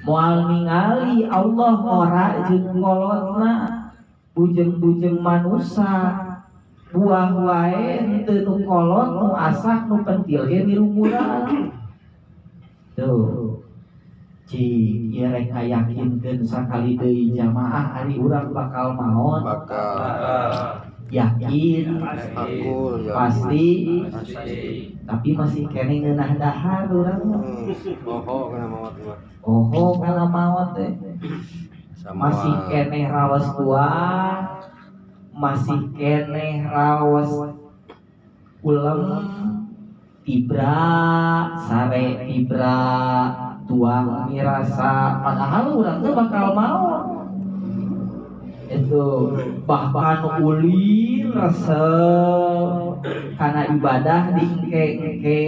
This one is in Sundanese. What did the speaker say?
Moal ningali Allah ngora jeung kolotna, bujeng-bujeng manusa buah wae henteu nu kolot, nu asak, nu pentil ge mirumuran. Tuh. Cik, ieu rek ngayakinkeun sakali deui jamaah, ari urang bakal maot? Bakal. Yakin? Aku ya. Pasti? Pasti. Tapi masih keneh ngeunah dahar urang mah. Poho kana maot mah. Poho kana maot teh. Sama. Masih keneh raos tua, masih keneh raos ulem, tibra sare, tibra tuang mirasa, padahal urang teh bakal maot itu. Bahkan ulin resep karena ibadah diengke-engke.